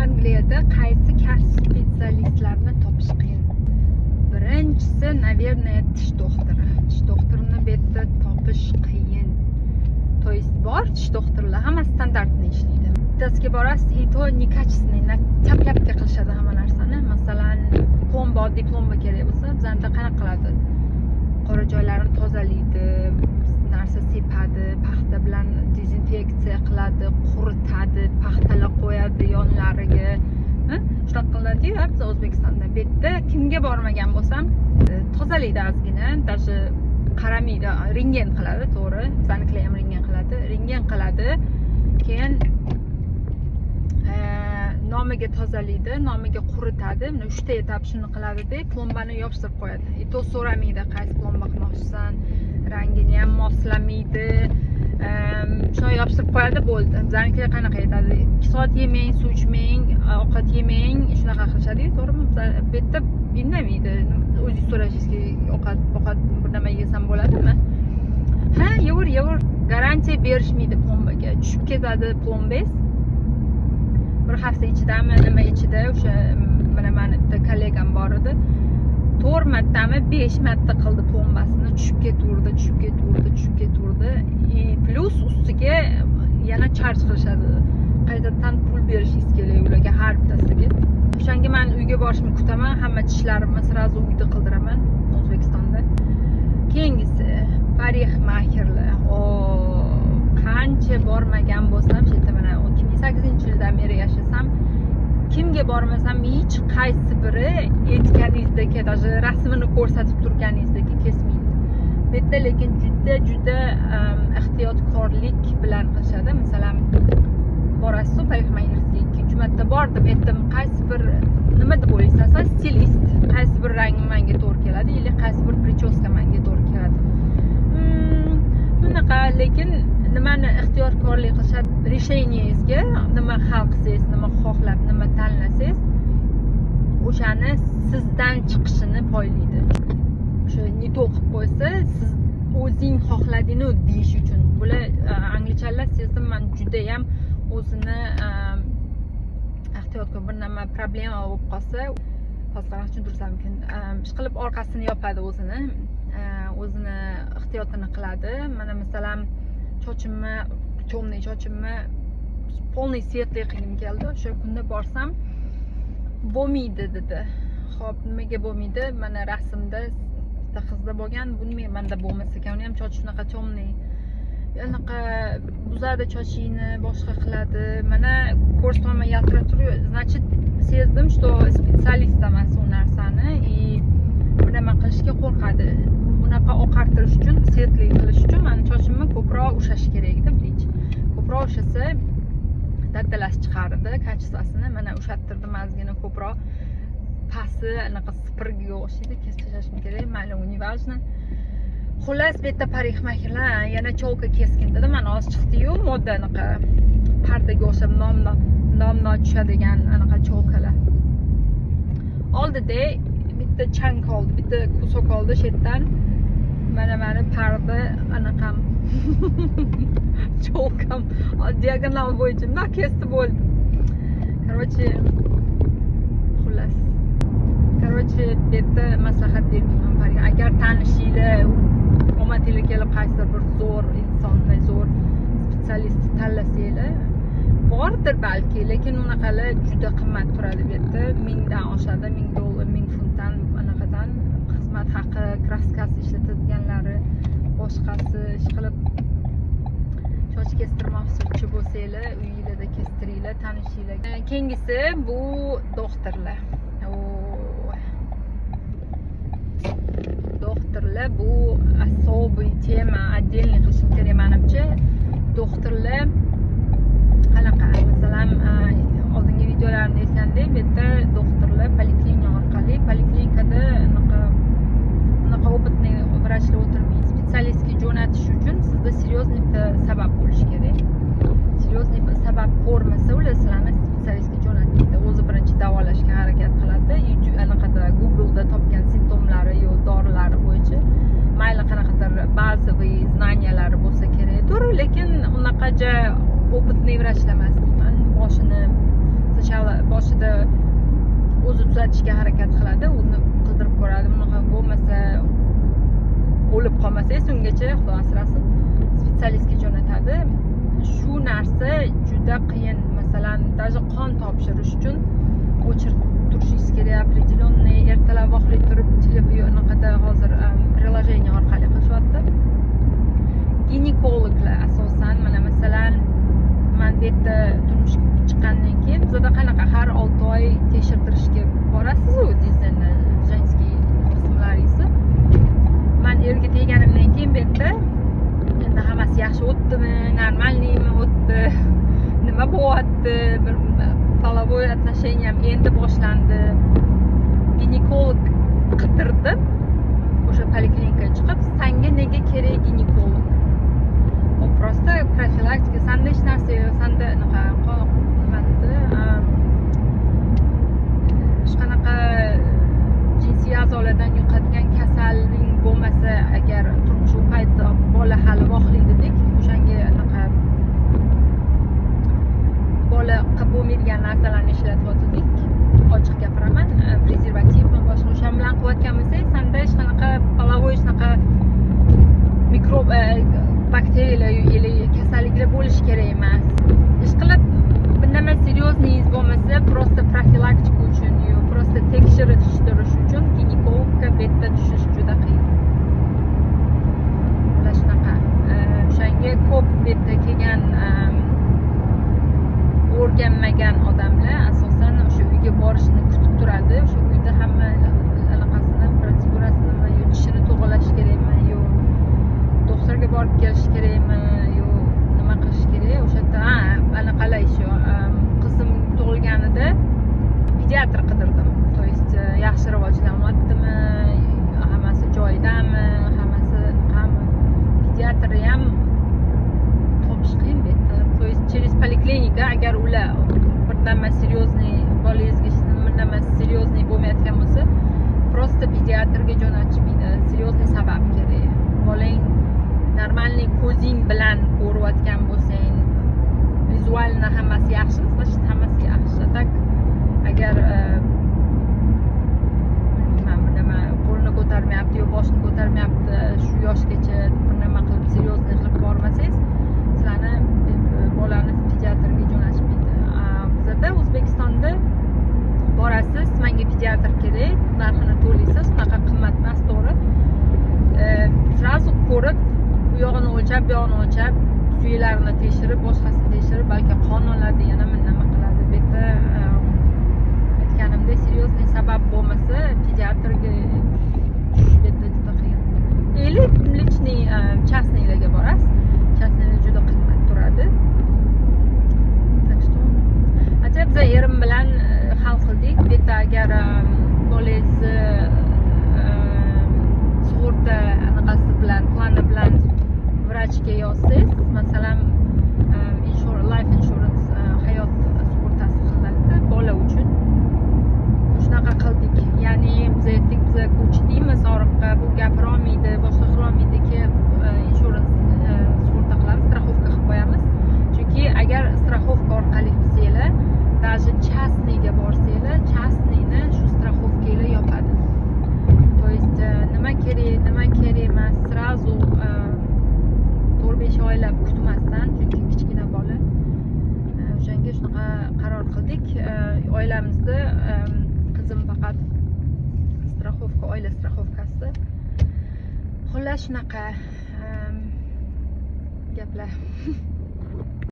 Angliyada qaysi kasb spetsialistlarini topish qiyin? Birinchisi, наверное, tish doktori. Tish doktorini bu yerda topish qiyin. То есть bor tish doktorlar, hamma standartni ishlaydi. Bittasiga borasiz, и то некачественный, тяп-ляп ga qilishadi hamma narsani. Masalan, plomba, oddiy plomba kerak bo'lsa, bizanda qanaqa qiladi? Qora joylarini tozalaydi, narsa sepadi, paxta bilan dezinfeksiya qiladi, quritadi, paxtalar qo'yadi yonlariga. Ha? Shunaqa qilinadiyu biz O'zbekistonda. Bu yerda kimga bormagan bo'lsam, tozalaydi ozgina, даже qaramaydi, rentgen qiladi, to'g'ri. Bizanikilar ham rentgen qiladi. Rentgen qiladi. Keyin nomiga tozalaydi, nomiga quritadi. Mana uchta etap shuni qiladida, plombani yopishtirib qo'yadi. И то so'ramaydi, qaysi plomba qilmoqchisan, rangini ham moslamaydi. Shuni yopishtirib qo'yadi, bo'ldi. Bizanikilar qanaqa aytadi? 2 soat yemang, suv ichmang, ovqat yemang, shunaqa qilishadi, to'g'rimi? Bu yerda indamaydi. O'zingiz so'rashingiz kerak, ovqat, ovqat bir nima yesam bo'ladimi? Ha, yever, yever. Garantiya berishmaydi plombaga. Tushib ketadi plombangiz. Bir hafta ichidami, nima ichida, o'sha mana mani bitta kollegam bor edi. 4 martami, 5 marta qildi plombasini, tushib ketaverdi, tushib ketaverdi, tushib ketaverdi. И плюс ustiga yana charge qilishadi. Qaytadan pul berishingiz kerak ularga har bittasiga. O'shanga man uyga borishimni kutaman, hamma tishlarimni сразу uyda qildiraman O'zbekistonda. Keyingisi parikmaxerlar. O, qancha bormagan bo'lsam, shu yerda mana 2008-yildan beri yashasam, kimga bormasam, hech qaysi biri aytganingizdek, даже rasmini ko'rsatib turganingizdek kesmaydi. Bu yerda lekin juda juda ehtiyotkorlik bilan qilishadi. Masalan, borasizu parikmaxerga, ikkinchi marta bordim, aytdim, qaysi bir, nima deb o'ylaysan san, stilist, qaysi bir rang menga to'g'ri keladi или qaysi bir прическа menga to'g'ri keladi? Bunaqa, lekin nimani ehtiyotkorlik qilishadi, решение ngizga, nima hal qilsangiz, nima xohlab, nima tanlasangiz, o'shani sizdan chiqishini poylaydi. O'sha не то qilib qo'ysa, siz o'zing xohladingу deyish uchun. Bular anglichalar, sezdim man, judayam o'zini ehtiyotkor. Bir nima problema bo'lib qolsa, hozir qanaqa tushuntirsam mumkin, ishqilib orqasini yopadi, o'zini o'zini ehtiyotini qiladi. Mana masalan, sochimni, темный sochimni полный светлый qilgim keldi. O'sha kunda borsam, bo'lmaydi dedi. Ho'p, nimaga bo'lmaydi? Mana rasmda bitta qizda bo'lgan, bu nimaga manda bo'lmas ekan? Uni ham sochi shunaqa темный, anaqa buzadi sochingni, boshqa qiladi. Mana ko'rsatyapman, yaltirab turib. Значит, sezdim, что специалист emas u narsani и bunaqa qilishga qo'rqadi. Bunaqa oqartirish uchun, светлый qilish uchun mani sochimni ko'proq ushlash kerak edi, bleach ko'proq ushlasa, dabdalasi chiqardi, качество sini. Mana ushattirdim ozgina ko'proq, pasti anaqa sipirgiga o'xshaydi, kesib tashlashim kerak, mayli, u не важно. Xullas, bu yerda parikmaxerlar yana чёлка keskin dedi. Mana hozir chiqdiyu moda, anaqa pardaga o'xshab nom nom tushadigan anaqa чёлка lar oldida bitta chang qoldi, bitta кусок oldi shu yerdan. Mana mani parda anaqam, чёлка m diagonal bo'yicha bundoq kesdi, bo'ldi. Короче, xullas, короче, bu yerda maslahat bermayman. Agar tanishinglar, omadinglar kelib, qaysidir bir zo'r insonni, zo'r специалист tanlasanglar, bordir balki, lekin unaqalar juda qimmat turadi bu yerda, 1000dan oshadi, 1000 dollar, 1000 funtdan anaqadan xizmat haqi, краска si ishlatadiganlari, boshqasi. Ishqilib soch kestirmoqchi bo'lsanglar, uyinglarda kestiringlar, tanishinglar. Keyingisi bu doktorlar. O, doktorlar bu особый тема, отдельный qilishim kerak manimcha. Doktorlar qanaqa? Masalan, oldingi videolarimda aytgandek, bu yerda doktorlar poliklinika orqali, poliklinikada unaqa опытный vrachlar o'tirmaydi. Специалист ga jo'natish uchun sizda серьезный bitta sabab bo'lishi kerak. Серьезный sabab ko'rmasa, ular sizlarni специалист ga jo'natmaydi. O'zi birinchi davolashga harakat qiladi, YouTube, anaqada, Google'da topgan simptomlari yo dorilari bo'yicha. Mayli, qanaqadir bazaviy знания lari bo'lsa kerakdir, lekin unaqa ja опытный vrachlar emas deyman. Boshini сначала boshini yerda o'zi tuzatishga harakat qiladi, uni qildirib ko'radi. Bunaqa bo'lmasa, o'lib qolmasangiz ungacha, Xudo asrasin, специалист ga jo'natadi. Shu narsa juda qiyin. Masalan, даже qon topshirish uchun очередь turishingiz kerak определенный, ertalab vaqtli turib, telefon anaqada, hozir приложение orqali qilishyapti. Ginekologlar asosan, mana masalan, man bu yerda turmushga chiqqandan keyin, bizada qanaqa, har 6 oy tekshirtirishga borasizu o'zingizni женский qismlaringizni. Man erga tegganimdan keyin bu yerda endi hammasi yaxshi o'tdimi, нормальный mi o'tdi, nima bo'lyapti, bir половой отношениям endi boshlandi, ginekolog qidirdim. O'sha poliklinikaga chiqib, sanga nega kerak ginekolog? U просто profilaktika, sanda hech narsa yo'q, sanda anaqa nima dedi, hech qanaqa jinsiy a'zolardan yuqadigan kasalling bo'lmasa agar, turmush u payti bola hali vaqtli dedik, o'shanga anaqa bola qilib bo'lmaydigan narsalarni ishlatyotgandik, ochiq gapiraman, prezervativmi, boshqa, o'shan bilan qilayotgan bo'lsak, sanda hech qanaqa половой, hech qanaqa mikrob, bakteriyalar или kasalliklar bo'lishi kerak emas. Ishqilib bir nima серьезный ingiz bo'lmasa, просто profilaktika uchun yo просто tekshirishtirish uchun ginekologga bu yerda tushish juda qiyin. Ular shunaqa. O'shanga ko'p bu yerda kelgan o'rganmagan odamlar asosan o'sha uyga borishni kutib turadi. O'sha uyda hamma anaqasini, protsedurasini, yo tishini to'g'irlash kerakmi, yo doktorga borib kelish kerakmi, yo nima qilish kerak o'sha yerda. Ha, anaqalar еще, qizim tug'ilganida pediatr qidirdim, то есть yaxshi rivojlanyaptimi, hammasi joyidami, hammasi anaqami. Pediatrni ham topish qiyin bu yerda, то есть через poliklinika. Agar ular bir nima серьезный, bolangizga bir nima серьезный bo'lmayotgan bo'lsa, просто pediatrga jo'natishmaydi, серьезный sabab kerak. Bolang нормальный, ko'zing bilan ko'rayotgan bo'lsang, визуально hammasi yaxshi, значит, hammasi yaxshi. Так agar bilmayman, bir nima, qo'lini ko'tarmayapti yo boshini ko'tarmayapti shu yoshgacha, bir nima qilib, серьезный qilib bormasangiz, sizlarni bolani pediatrga jo'natishmaydi. A, bizada O'zbekistonda borasiz, manga pediatr kerak, narxini to'laysiz, unaqa qimmat emas, to'g'ri. Сразу ko'rib, u yog'ini o'lchab, bu yog'ini o'lchab, suyaklarini tekshirib, boshqasini tekshirib, balki qon oladi, yana nima qiladi. Bu yerda aytganimdek, серьезный sabab bo'lmasa, pediatrga tushish bu yerda juda qiyin. Или личный, частный larga borasiz, частный lar juda qimmat turadi. Так что ancha biza erim bilan hal qildik. Bu yerda agar bolangizni sug'urta anaqasi bilan, plani bilan vrachga yozsangiz, masalan, life insurance, hayot sug'urtasi qilinadi bola uchun. Shunaqa qildik, ya'ni biz aytdik, biza ko'chdikmi Soriqqa, bu gapirolmaydi, boshqa qilolmaydi, keyin insurance, sug'urta qilamiz, страховка qilib qo'yamiz. Chunki agar страховка orqali qilsanglar, даже частный ga borsanglar, частный ni shu страховка nglar yopadi. То есть nima kerak, nima kerak emas, сразу 4-5 oylab kutmasdan, chunki kichkina bola. O'shanga shunaqa qaror qildik. Oilamizda qizim faqat страховка, oila страховка si. Xullas, shunaqa gaplar.